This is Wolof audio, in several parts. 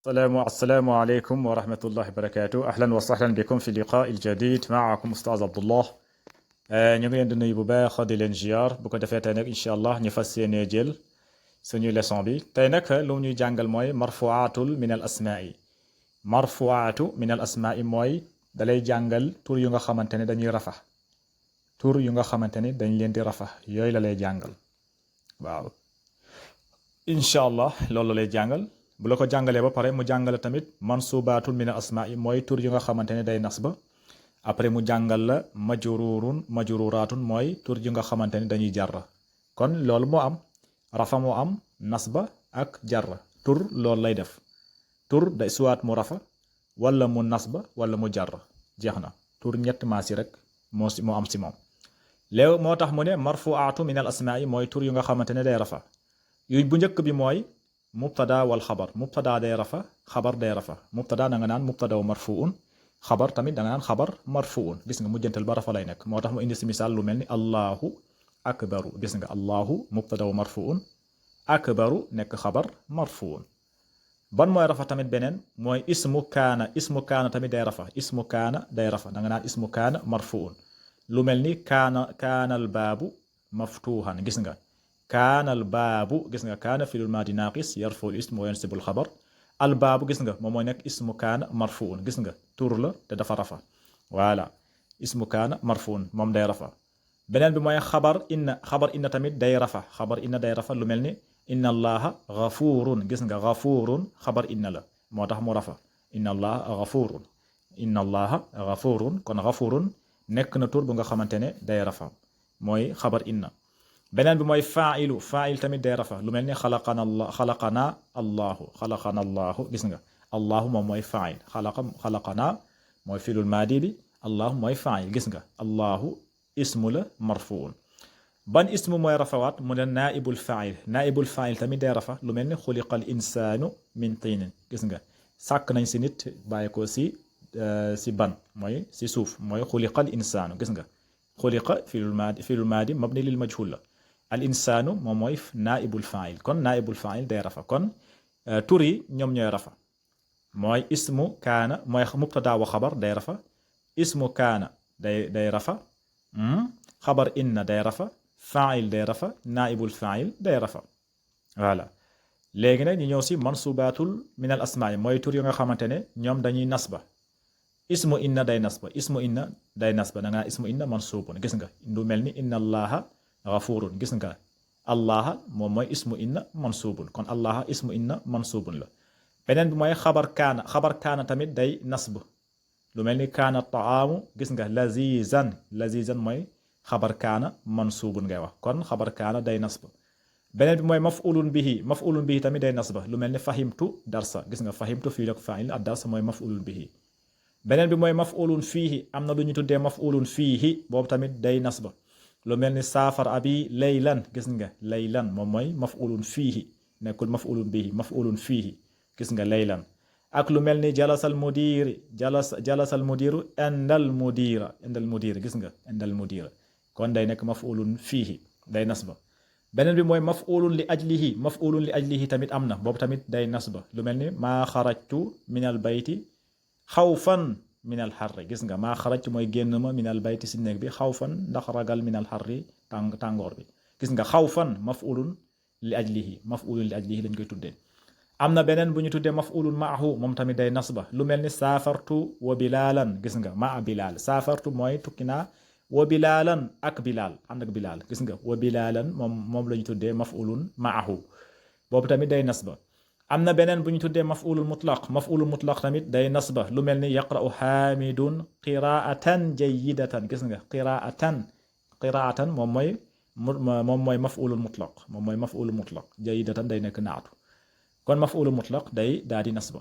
السلام عليكم ورحمة الله وبركاته. أهلا وسهلا بكم في اللقاء الجديد. معكم أستاذ عبد الله. ñu ngi leen di nuyu bu baax di leen ziar bu ko defee tey nag incha allah ñu fas yéenee jël suñu leçon bi tey nag lu ñuy jàngal mooy marfuatul min al asmaai. marfuatu min al asmaai mooy dalay jàngal tur yu nga xamante ne dañuy rafa tur yu nga xamante ne dañ leen di rafa yooyu la lay jàngal waaw incha allah loolu la lay jàngal. bu la ko jàngalee ba pare mu jàngale tamit mansubatul min al asmaai mooy tur yu nga xamante ne day nasba après mu jàngal la majrurun majruratun mooy tur yu nga xamante ne dañuy jarra kon loolu moo am rafa moo am nasba ak jarra tur loolu lay def tur day suwaat mu rafa wala mu nasba wala mu jarra jeex na tur ñett maasi rek moo am si moom léegi moo tax mu ne marfuatu min al asmaai mooy tur yu nga xamante ne day rafa yu bu njëkk bi mooy mubtada wal xabar mubtada day rafa xabar day rafa mubtada da nga naan mubtada marfuun xabar tamit da nga naan xabar marfuun gis nga mujjantal ba rafa lay nekk moo tax mu indi si misaal lu mel ni allahu akbaru gis nga allahu mubtada marfuun akbaru nekk xabar marfuun ban mooy rafa tamit beneen mooy ismu kaana tamit day rafa ismu kaana day rafa da nga naan ismu kaana marfuun lu mel ni kaana al baabu maftuhan gis nga kaana al baabu gis nga kaana fi'lul maadi naaqis yarfa'ul ism wa yansibul xabar al baabu gis nga moom mooy nekk ismu kaana marfuun gis nga tur la te dafa rafa voilà ismu kaana marfuun moom day rafa beneen bi mooy xabar inna tamit day rafa xabar inna day rafa lu mel ni inna allaha gafurun gis nga gafurun xabar inna la moo tax mu rafa inna allaha gafurun kon gafurun nekk na tur bu nga xamante ne day rafa mooy xabar inna beneen bi mooy faa'il tamit day rafa lu mel ni xalaqana allahu gis nga allahu moom mooy faa'il xalaqana mooy fi'lul maadi bi allahu mooy faa'il gis nga allahu ismu la marfuun ban ismu mooy rafawaat mu ne naa'ibul faa'il tamit day rafa lu mel ni xuliqal insaanu min tiinin gis nga sàkk nañ si nit bàyyi ko si ban mooy si suuf mooy xuliqal insaanu gis nga xuliqa fi'lul maadi mabni lil majhul la al insaanu moom mooy naaibul fa'il kon naaibul fa'il day rafa kon tur yi ñoom ñooy rafa mooy ismu kaana mooy mubtada wa xabar day rafa ismu kaana day rafa xabar inna day rafa fa'il day rafa naaibul fa'il day rafa voilà léegi nag ñu ñëw si mansubatul min al asmaa mooy tur yu nga xamante ne ñoom dañuy nasba ismu inna day nasba da nga ismu inna mansubun gis nga du mel ni inna allaha gafurun gis nga allaha moom mooy ismu inna mansubun kon allaha ismu inna mansubun la beneen bi mooy xabar kaana tamit day nasb lu mel ni kaana taamu gis nga lazizan mooy xabar kaana mansubun ngay wax kon xabar kaana day nasb beneen bi mooy maf'ulun bihi tamit day nasba lu mel ni fahimtu darsa gis nga fahimtu fii lak fa'il ad darsa mooy maf'ulun bihi beneen bi mooy maf'ulun fiihi am na lu ñu tuddee maf'ulun fiihi boobu tamit day nasba lu mel ni saafar abi laylan gis nga laylan moom mooy maf'ulun fiihi nekkul maf'ulun bihi maf'ulun fiihi gis nga laylan ak lu mel ni jalasal mudiru indal mudira gis nga indal mudira kon day nekk maf'ulun fiihi day nasba beneen bi mooy maf'ulun li ajlihi tamit am na boobu tamit day nasba lu mel ni maa xarajtu minal bayti xawfan minal xarri gis nga maa xarajtu mooy génn ma minal bayti si néeg bi xawfan ndax ragal minal xarri tàngoor bi gis nga xawfan maf'ulun li ajlihi lañ koy tuddee am na beneen bu ñu tuddee maf'ulun maahu moom tamit day nasba lu mel ni saafartu wa bilaalan gis nga maa bilaal saafartu mooy tukki naa wa bilaalan ak bilaal ànd ak bilaal gis nga wa bilaalan moom la ñu tuddee maf'ulun maahu boobu tamit day nasba am na beneen bu ñu tuddee maf'ulul mutlaq tamit day nasba lu mel ni yaqra'u xaamidun qiraatan jayyidatan gis nga qiraatan moom mooy maf'ulul mutlaq jayyidatan day nekk naatu kon maf'ulul mutlaq day daal di nasba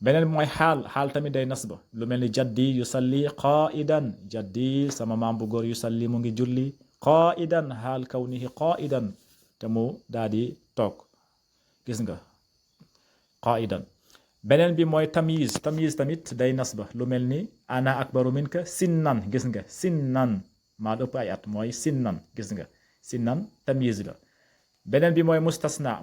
beneen bi mooy xaal tamit day nasba lu mel ni jaddi yusalli qaa'idan jaddi sama maam bu góor yusalli mu ngi julli qaa'idan xaal kawnihi qaa'idan te mu daal di toog gis nga qaa'idan beneen bi mooy tamyiz tamit day nasba lu mel ni ana akbaru minka sinnan gis nga sinnan maa ëpp ay at mooy sinnan gis nga sinnan tamyiz la beneen bi mooy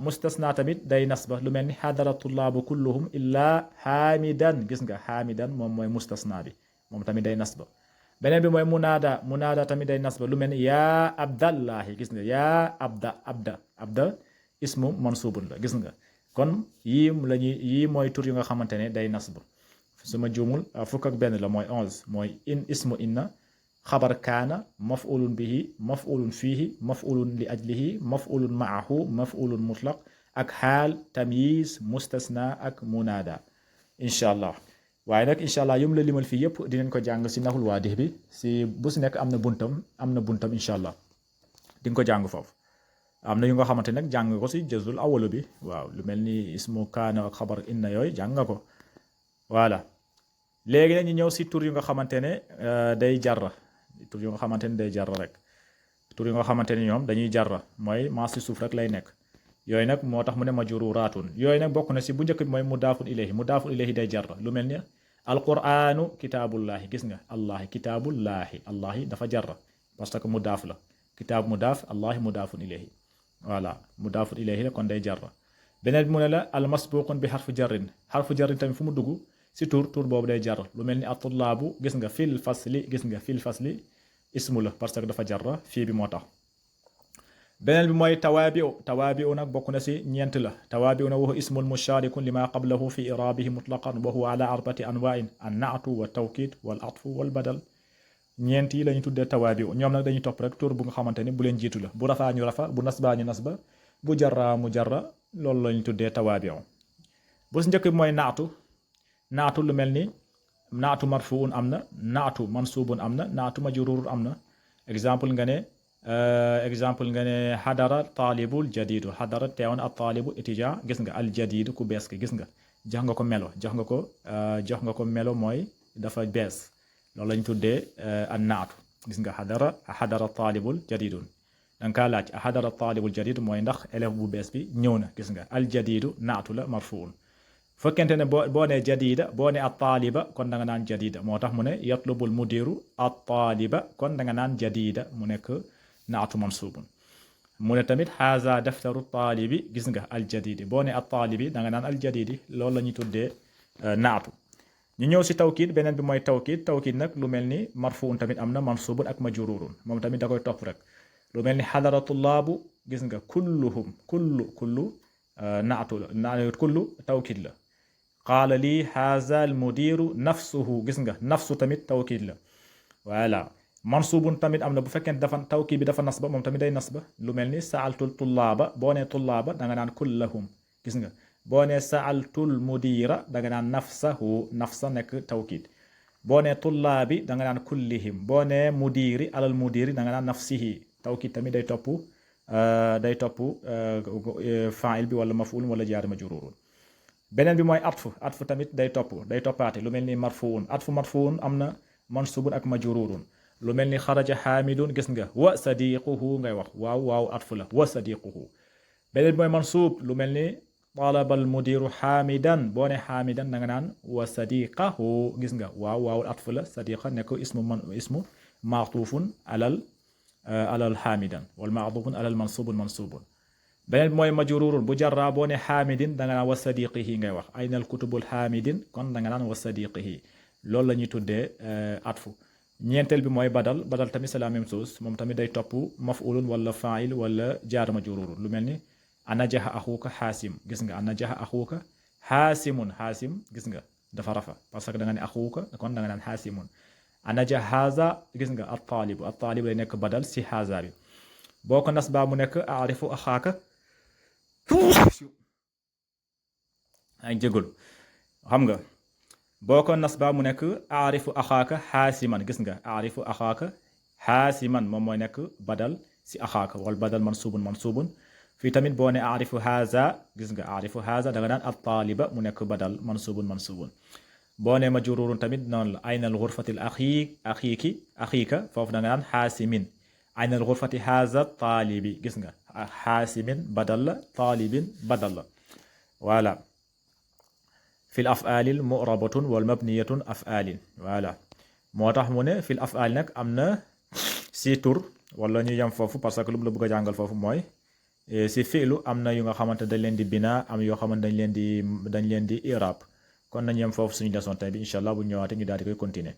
mustasna tamit day nasba lu mel ni xadara tullaabu kulluhum illaa xaamidan gis nga xaamidan moom mooy mustasna bi moom tamit day nasba beneen bi mooy munaada tamit day nasba lu mel ni yaa abdallahi gis nga yaa abda ismu mansubun la gis nga kon yii mooy tur yu nga xamante ne day nasba su ma juumul fukk ak benn la mooy 11 mooy ismu inna xabar kaana mafulun bihi mafulun fiihi mafulun li ajlihi mafulun maahu mafulun mutlaq ak xaal tamyiz mustasna ak munaada incha allah waaye nag incha allah yum la limal fii yëpp dinañ ko jàng si naxul waadix bi si bu si nekk am na buntam incha allah di nga ko jàng foofu am na yu nga xamante nag jàng ko si jazul awalu bi waaw lu mel ni ismu kaana ak xabar inna yooyu jàng nga ko voilà léegi nag ñu ñëw si tur yu nga xamante ne day jarra tur yu nga xamante ne day jarra rek tur yu nga xamante ne ñoom dañuy jarra mooy maas si suuf rek lay nekk yooyu nag moo tax mu ne majruuraatun yooyu nag bokk na si bu njëkk bi mooy mudaafun ilayhi day jarra lu mel ni alquraanu kitaabullaahi gis nga allahi kitaabullaahi allahi dafa jarra parce que mudaaf la kitaab mudaaf allahi mudaafun ilayhi voilà mudaafun ilayhi la kon day jarra beneen bi mu ne la almasbuqun bi xarfu jarrin tamit fu mu dugg si tur boobu day jar lu mel ni atullaabu gis nga fil fasli ismu la parce que dafa jarra fii bi moo tax beneen bi mooy tawaabiu nag bokk na si ñeent la tawaabiu na waxu ismun musharikun lima qablahu fi iraabihi mutlaqan wa huwa ala arbati anwain an naatu wa tawkid wal atfu wal badal ñeent yi la ñu tuddee tawaabiu ñoom nag dañuy topp rek tur bu nga xamante ni bu leen jiitu la bu rafaa ñu rafa bu nasbaa ñu nasba bu jarra mu jarra loolu la ñu tuddee tawaabiu bu si njëkk bi mooy naatu lu mel ni naatu marfuun am na naatu mansubun am na naatu majruurun am na exemple nga ne xadara taalibul jadidu xadara teewoon ak taalibu étudiant gis nga al jadidu ku bees ki gis nga jox nga ko melo jox nga ko melo mooy dafa bees loolu lañ tuddee an naatu gis nga xadara taalibul jadidun danga kaa laaj xadara taalibul jadid mooy ndax élève bu bees bi ñëw na gis nga al jadidu naatu la marfuun fekkente ne boo ne jadida boo ne at-taaliba kon da nga naan jadida moo tax mu ne yatlubul mudiru at-taaliba kon da nga naan jadida mu nekk naatu mansubun mu ne tamit haza daftaru taalibi gis nga al-jadidi boo ne at-taalibi da nga naan al-jadidi loolu la ñuy tuddee naatu ñu ñëw si tawkid beneen bi mooy tawkid nag lu mel ni marfuun tamit am na mansubun ak majrurun moom tamit da koy topp rek lu mel ni xadara tullaabu gis nga kulluhum kullu naatu la kullu tawkid la qaala lii haza al mudiru nafsuhu gis nga nafsu tamit tawkid la voilà mansubun tamit am na bu fekkee dafa tawkid bi dafa nasba moom tamit day nasba lu mel ni saaltul tullaaba boo nee tullaaba da nga naan kullahum gis nga boo nee saaltul mudira da nga naan nafsa nekk tawkid boo nee tullaabi da nga naan kullihim boo nee mudiri alal mudiri da nga naan nafsihi tawkid tamit day topp fa'il bi wala maf'ul wala jaar majrurun beneen bi mooy atfu tamit day toppaate lu mel ni marfuun am na mansubun ak majrurun lu mel ni xaraja xaamidun gis nga wa sadiquhu ngay wax waaw atfu la wa sadiquhu beneen bi mooy mansub lu mel ni talabal mudiru xaamidan boo ne xaamidan da nga naan wa sadiqahu gis nga waaw atfu la sadiqa nekk ismu maatufun alal xaamidan wal maatufun alal mansubun beneen bi mooy majrurun bu jarra boo ne xaamidin da nga naan wa sadiqihi ngay wax aynal kutubul xaamidin kon da nga naan wa sadiqihi loolu la ñuy tuddee atfu ñeenteel bi mooy badal tamit c'est la même chose moom tamit day topp maf'ulun wala fa'il wala jaar majrurun lu mel ni anajaha axuuka xaasim gis nga anajaha axuuka xaasimun xaasim gis nga dafa rafa parce que da nga ne axuuka kon da nga naan xaasimun anaja haza gis nga at-taalib lay nekk badal si haza bi boo ko nasbaa mu nekk aarifu axaaka ay jégalu xam nga boo ko nasbaa mu nekk aarifu axaaka xaasiman gis nga aarifu axaaka xaasiman moom mooy nekk badal si axaaka wal badal mansubun fii tamit boo ne aarifu haza gis nga aarifu haza da nga daan at-taaliba mu nekk badal mansubun boo ne majrurun tamit noonu la aynal ghurfatil axiika foofu da nga daan xaasimin aynal ghurfati haza taalibi gis nga xaasimin badal la taalibin badal la voilà fil af'aalil mu'rabatun wal mabniyatun af'aalin voilà moo tax mu ne fil af'aal nag am na si tur wala ñu yem foofu parce que lu mu la bëgg a jàngal foofu mooy si fi'lu am na yu nga xamante dañ leen di bina am yoo xamante dañ leen di irab kon nañ yem foofu suñu leçon tey bi incha allah bu ñëwaatee ñu daal di koy continuer